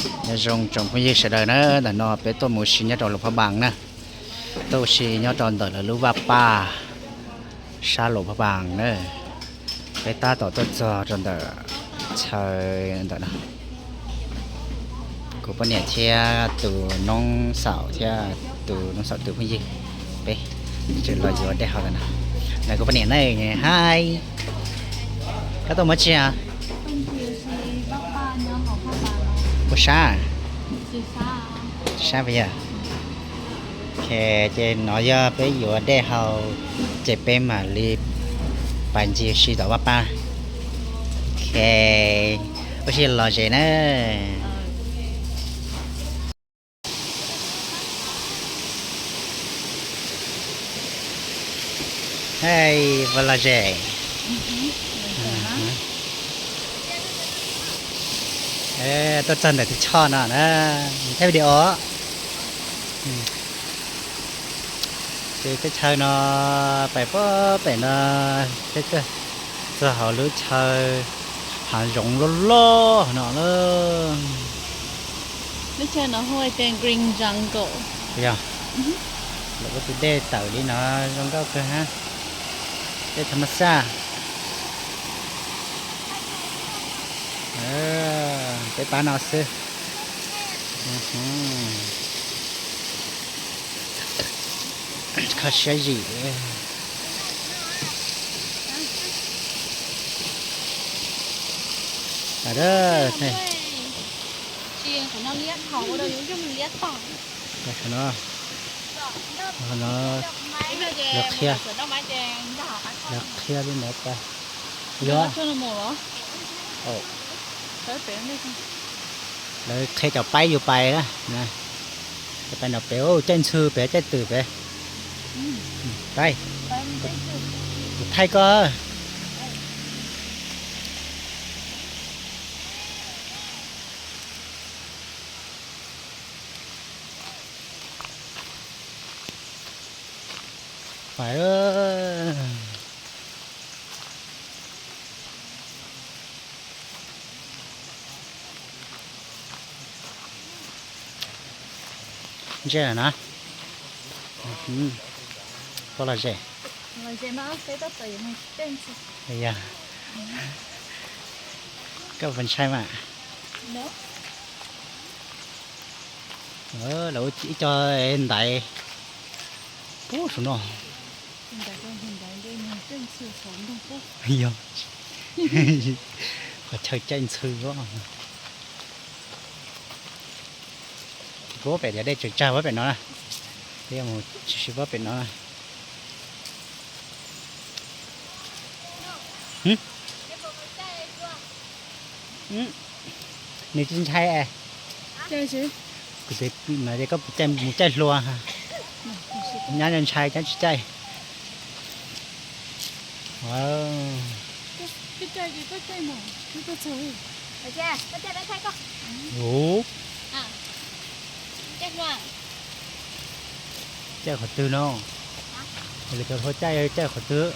Nyob zoo tsoom phooj ywg sawv daws na, ntawm no peb tuaj mus ua si nyob rau Luas Phab Npas na, tuaj ua si nyob rau ntawm lawv lub vaj paj sab Luas Phab Npas na. Peb tab tom tuaj txog rau ntawm chaw ntawm no. Kuv poj niam thiab tus noob xaum thiab tus noob xaum tus phooj ywg, peb tseem los yuav dej haus ntawm no. Ntawm kuv poj niam na, hais, koj tuaj mus tsi a? Ua sab? Sab puas yog? Ces no yog peb yuav dej haus, ces peb mam li pais ncig si tom vaj paj. Ua si los zem na. Hais, puas los zem? Tuaj txog ntawm tus choj no na, thaij video. Ces teb chaws no pais puag pem no, txog hauv lub chaw hav zoov loj loj no lawm. Lub chaw no hu ua tias Green Jungle. Yog, lawv ua tus dej tawm li no zoo nkauj kawg hab. Dej thas mas xaj. Peb pab no xwb. Kho siab zim. Lawv qhia, lawv qhia li ntawd tas. Yog, lawv qhia cov paib yus pais na. Pais nram pem, caij ntxhw pem, caij twm pem. Pais, kuv thaij koj. Pais. Ntsia na. Puas los zem? Yog, koj puas ntshai mas? Lawv ua ib co ntaiv puag saum no. Yog, qhov chaw caij ntxhw os. Puag pem tias dej tsaws tsag puag pem no na. Peb mus tsis puag pem no na. Nws tsis ntshai es. Kuv tias koj puas caij mus caij hlua, nyab ntshai nyab tsis caij. Caij qhov twg no? Lawv cov hluas caij, caij qhov twg?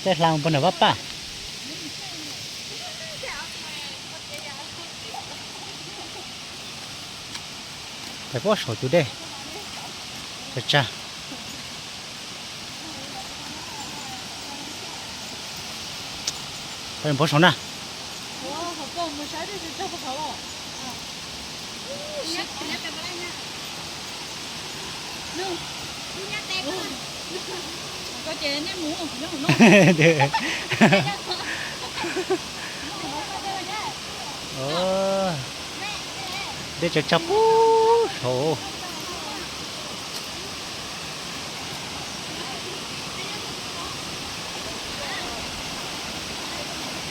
Caij hla mus puag nram vaj paj. Pais puag saum tus dej, tsag tsag. Pais puag saum na. Dej tsaws tsag puag saud.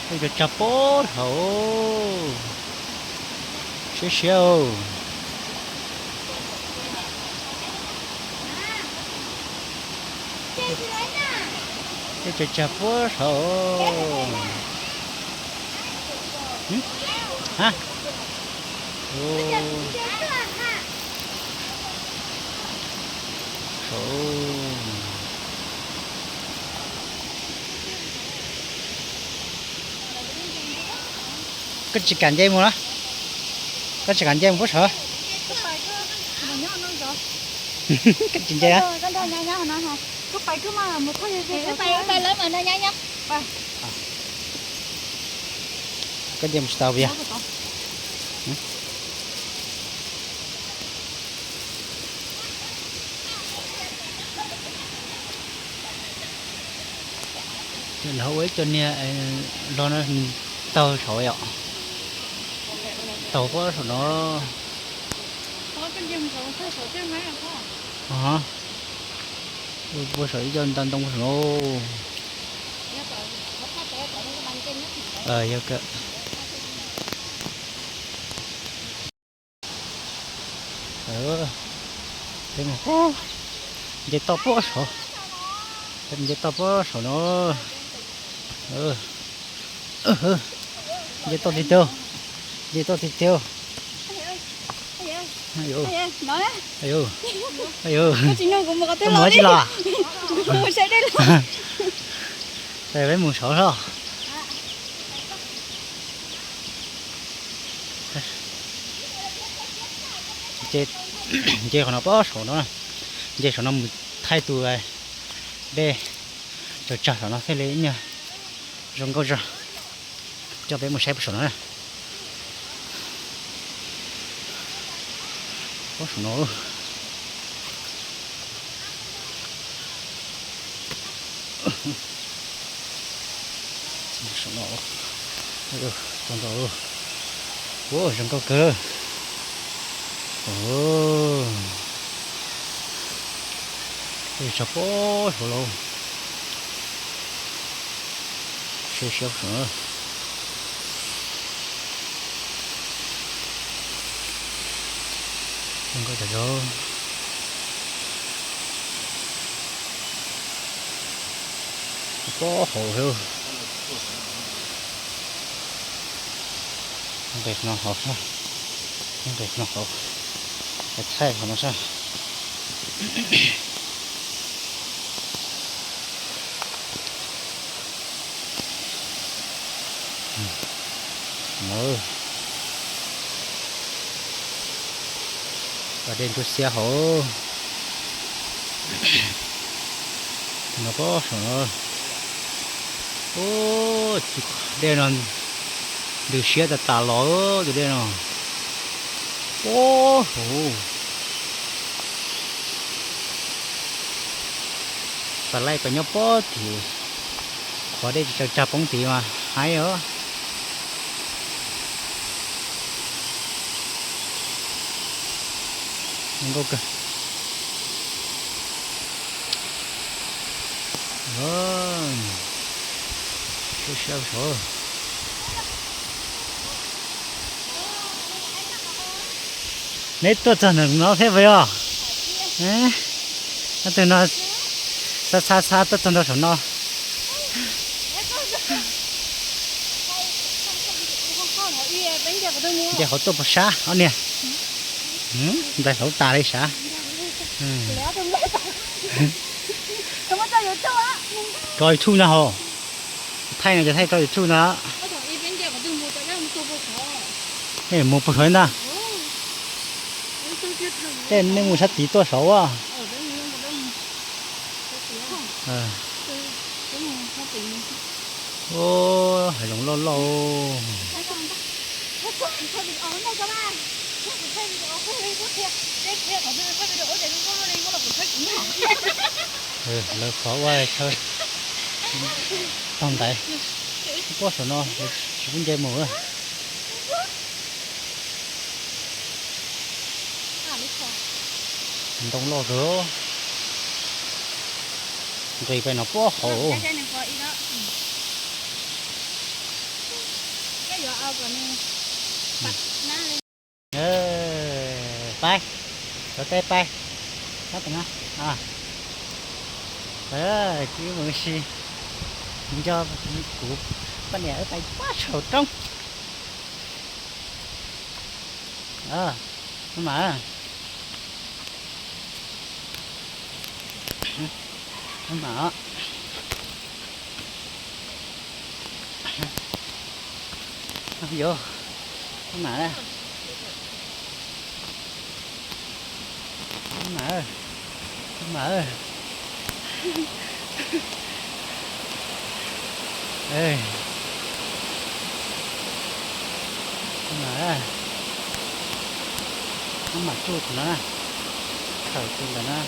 Dej tsaws tsag puag saud. Siab siab. Dej tsaws tsag puag saud. Ha, Koj tsis kam nce mus na, koj tsis kam nce mus pub saud. Koj tsis nce. Koj nce mus tsis tau puas yog? Lawv ua ib co niag log no taug saud yom, taug pob saum no. Ua saum ib co ntoo ntoo saum no. Yog nce toj pob saud, nce toj pob saum no. Nce toj tiag tiag, nce toj tiag tiag. Mus tsis los? Peb mus saud los. Nce qhov no pob saum no, nce saum no mus thaij tus dej cov tsag saum no thiaj li ib nyuag zoo nkauj zog. Coj peb mus saib puag saum no na. Pob saum no. Saum no, tau ntau, ua zoo nkauj kawg. Tso pob saud los. Siab siab saum no. Zoo nkauj tas zog. Pob hauv. Nqis no hauv, nqis no hauv, thaij qhov no saib. Pas dej ntsuab xiab hauv. No pob saum no. Tus dej no ntws siab tas tas los tus dej no. Pob saud. Pas laij pas nyob pob tim qhov dej tsis tsaws tsag poob tid mas haib os. Zoo nkauj kawg. Siab siab saud. Neb tuaj txog ntawm no thiab puas yog? Ob tug no xa xa xa tuaj txog ntua saum no. Nce qhov tuaj puas sab ob niag. Nplaig hauv tas li sav. Tso YouTube no hos. Thaij no ces thaij tso YouTube ntag. Nej mus puag saud ntag. Tej nej mus sab tid tuaj saud a. Hav zoov loj loj. Lawv qhov ua chaw tog ntaiv, pob saum no tsis pub nce mus. Ntoo loj kawg. Nqis pem no pob hauv. Pais, rau teb pais. Tab tom no, kuv mus si nco kuv poj niam wb pais pob saum roob. Mas Maj mam os. Yuav, maj mam na. Maj mam, maj mam. Maj mam, maj mam tsuj tus no na. Khawm tus ntawm no.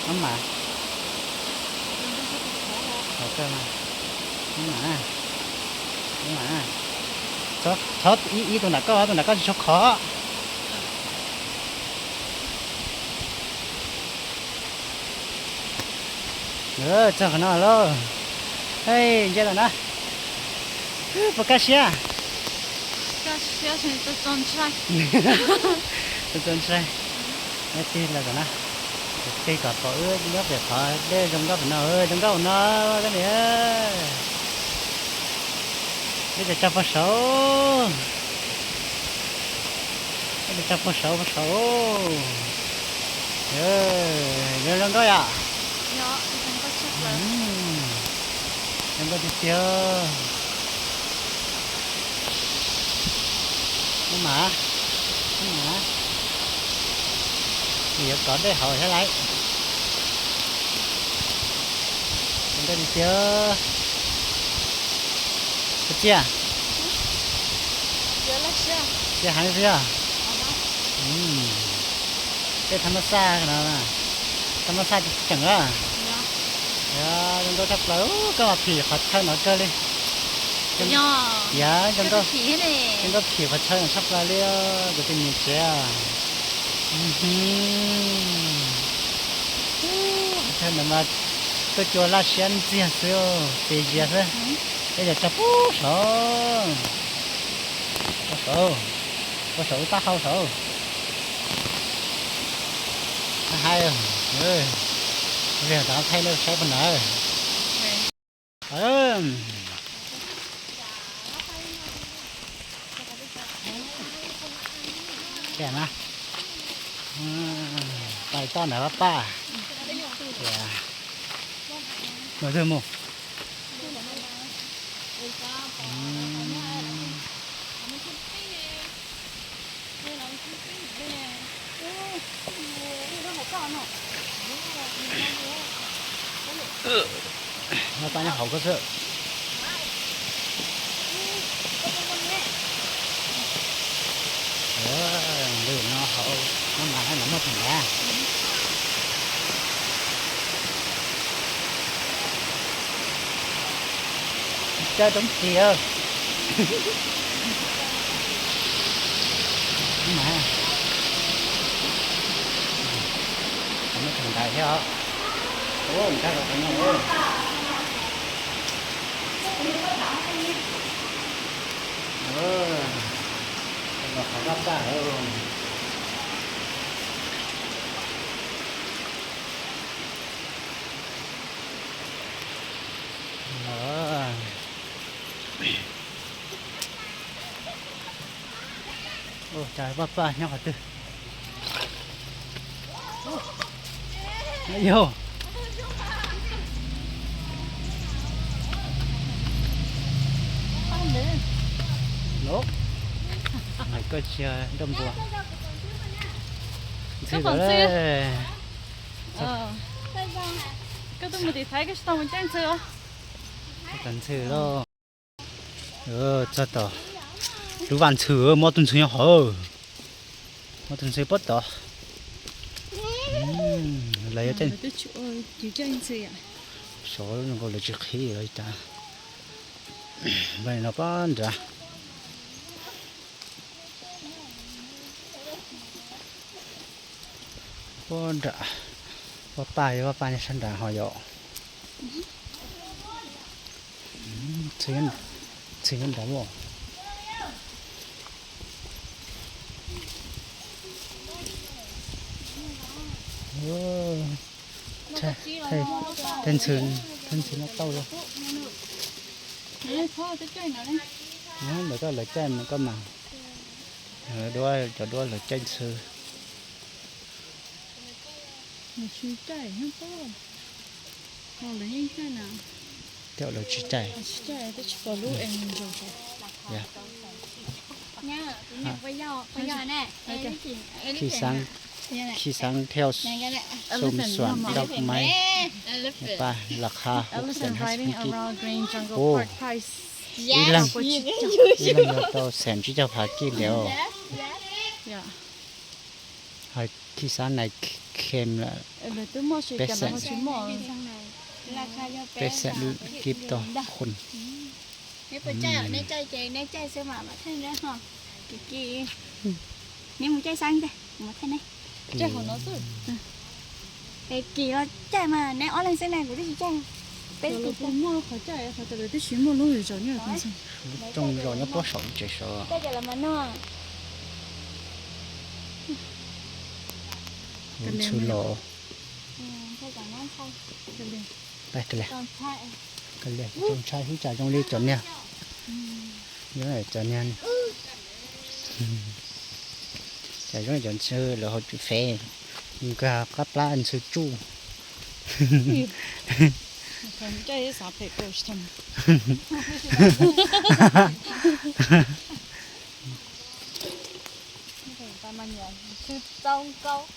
Maj mam. Khov kawg mas. Maj mam, maj mam. Thov ib ib tus nram koj, tus nram koj tsis tshua khov. Txog qhov no lauj. Ntsia lawm na. Puas kaj siab? Txaus ntshai. Tig lawm na. Tig kom pom wb nyob pem qhov dej zoo nkauj pem no, zoo nkauj no koj niam. Dej cov tsag puag saud. Dej cov tsag puag saud puag saud. Zoo zoo nkauj yom. Zoo nkauj tiag tiag. Maj mam, maj mam. Nws yuav kov dej hauv thiab lauj. Zoo nkauj tiag tiag. Puas txiaj? Txiaj heev xwb yog. Tej thab mab xaj no, thab mab xaj tseem a. Zoo nkauj tshaj plaws, koj mas phim qhov chaw no kawg li. Yog, zoo nkauj phim qhov chaw no tshaj plaws li, kuv tus niam tsev. Qhov chaw no mas tuaj cua laj siab ntxiag xwb, pes zias xwb. Peb yog tso puag saud, puag saud, puag saud tab hau saud. Haib, haib, thaij nej saib puag nrad. Pais toj ntawd pab paj. Mus twg mus? Paj nyob hauv koj xwb. Ntws no hauv no mas no muaj theem ntawd. Caw roob txiv. Muaj theem ntawd thiab os. Ua nkag los qhov no. Los qhov vaj paj lawm. Ua cas vaj paj nyob qhov twg? Yog. Los, koj tsis nroj npua. Ntxhw lawm. Koj tuaj mus tim Thaib koj tsis tau mus caij ntxhw os? Txog tom lub vaj ntxhw, muaj tus ntxhw nyob hauv. Muaj tus ntxhw pob tod. Lawv yuav caij, sov zoo nkaus lawv tsis qhib li cas. Vaj no pob nrad. Pob nram, pob paj, pob paj nyob sab nrad ho yom. Ntxhw nyob nrad los. Tej ntxhw, tej ntxhw no tau los. Ntawd koj lawv caij mas koj mas. Duab, cov duab lawv caij ntxhw. Tej lawv tsis caij. Khi sáng, khi sáng theo xung xoan dốc máy. Paj lak ha hub xees hab xees kib. Ib leeg, ib leeg yuav tau xees tsib caug phav kib liam. Hos khi sáng này thêm là peb xees, peb xees kib tau khun. Neb puas caij, neb caij ces neb caij xwb mas mam thaij neb ho. Neb mus caij xab ntag, kuv mam thaij neb. Es Kis los caij mas neb ob leeg xwb na, kuv twb tsis caij. Peb Kis caij. Coob zos nyob pob saum tsev saud. Caij ces los mas noj. Ntxhw los. Ntshai, ntshai hwb, cas zoo li cov niag, cov niag, cas zoo li cov ntxhw lawv hauv tsev fev, nkag qab plab ntxhw tsuj. Ntxhw txaus nkaus,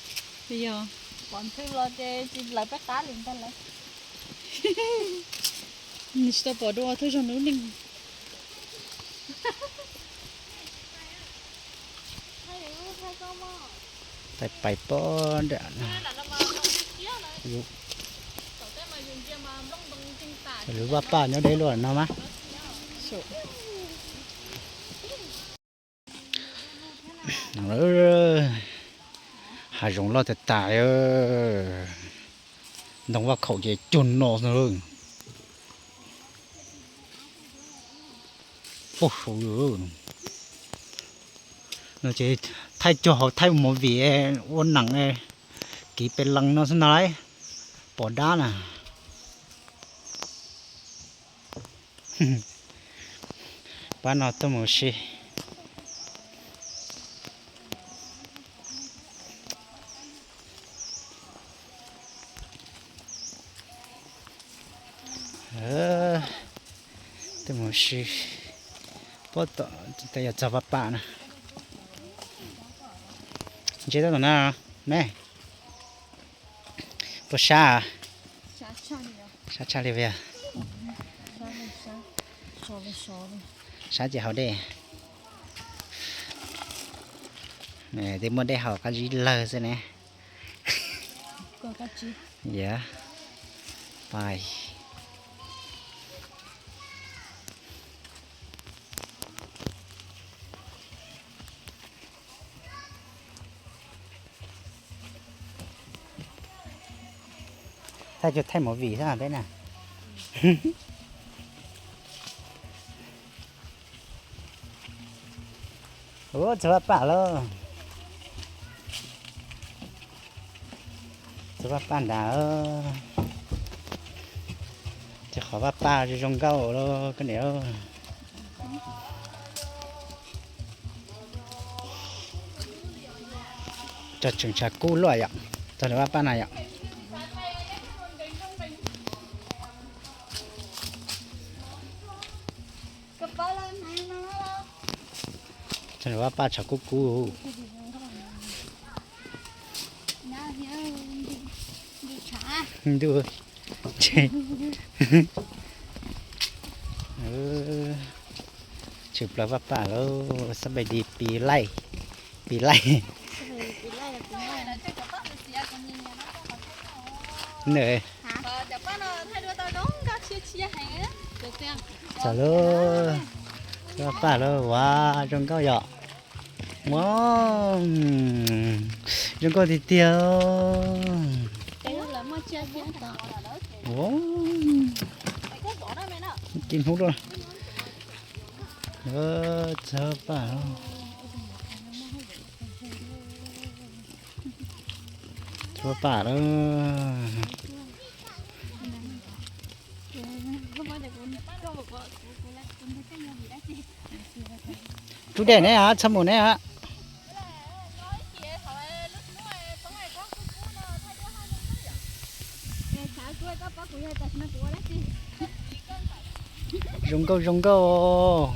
pom ntxhw los ces tsis lawv peb qab li ntag lawm. Nws tsis tau pom dua thawj zaug nws lub neej. Tais pais pob nram no. Lawv vaj paj nyob deb luaj no mas. Hav zoov loj tas tas, ntoo vaj khaum ces cuag no xwb. Pog saud no ces thaij cuag hauv thaij movie ua neeg, kiv pes lees no xwb ntag lauj, pom dab na. Pab no tuaj mus si. Tuaj mus si. Puab tom, yog txog paj paj na. Ntsia tab tom na, me. Puas sab? Sab tshaj li puas yog? Sab ces haus dej. Twb muaj dej haus qab zib lawg xwb ne. Yog, pais. Thaij cuag thaij movie xwb peb na. Ub, txog paj paj lauj. Txog paj paj nrad. Ces qhov paj paj zoo zoo nkauj lauj koj niam. Tog tseem tshav kub luaj yom, tog lawv paj paj na yom. Tog lawv paj paj tshav kub kub. Ntuj, tshwm plaws paj paj lauj, xab pais di pis laij, pis laij. Txog lauj, paj paj lauj, ua zoo nkauj yom. Ua, zoo nkauj tiag tiag. Ua, ci hnub dua. Txog paj, txog paj lawm. Rub dej ne, txhob mus ne. Zoo nkauj zoo nkauj.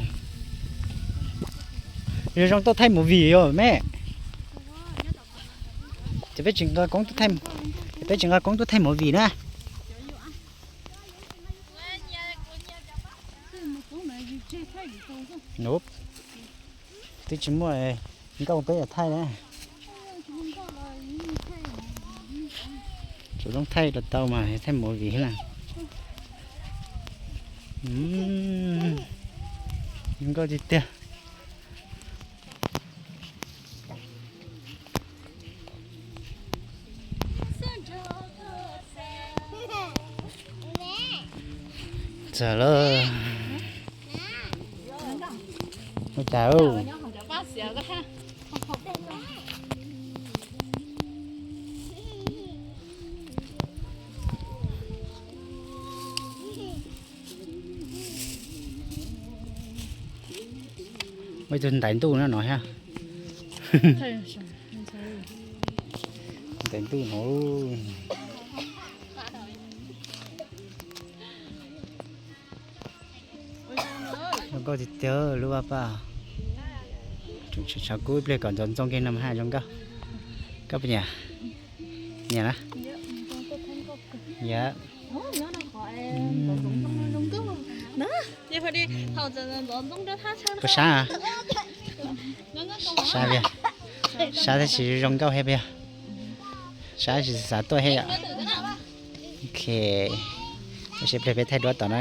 Zoo zoo tuaj thaij movie os me. Ces peb tsis nqa koob tuaj thaij, ces peb tsis nqa koob tuaj thaij movie na. Nope. Twb tsis muaj nkauj peb yuav thaij na. Tsuas zoo thaij los tau mas thaij movie na. Zoo nkauj tiag tiag. Txog lawm. Ua cas? Ua tus ntaiv ntuj no no thiab. Ntaiv ntuj no. Zoo nkauj tiag tiag lub vaj paj. Tseem tshav kub ib pliag kom ntxoov ntxoo kiag no mas haj zoo nkauj. Koj puas nyiam? Nyiam na? Yam. Koj sab? Sab tiag. Sab tab sis zoo nkauj thiab puas yog? Sab tab sis xav tuaj thiab yom. Ok, tab sis pliag peb thaij duab tom na.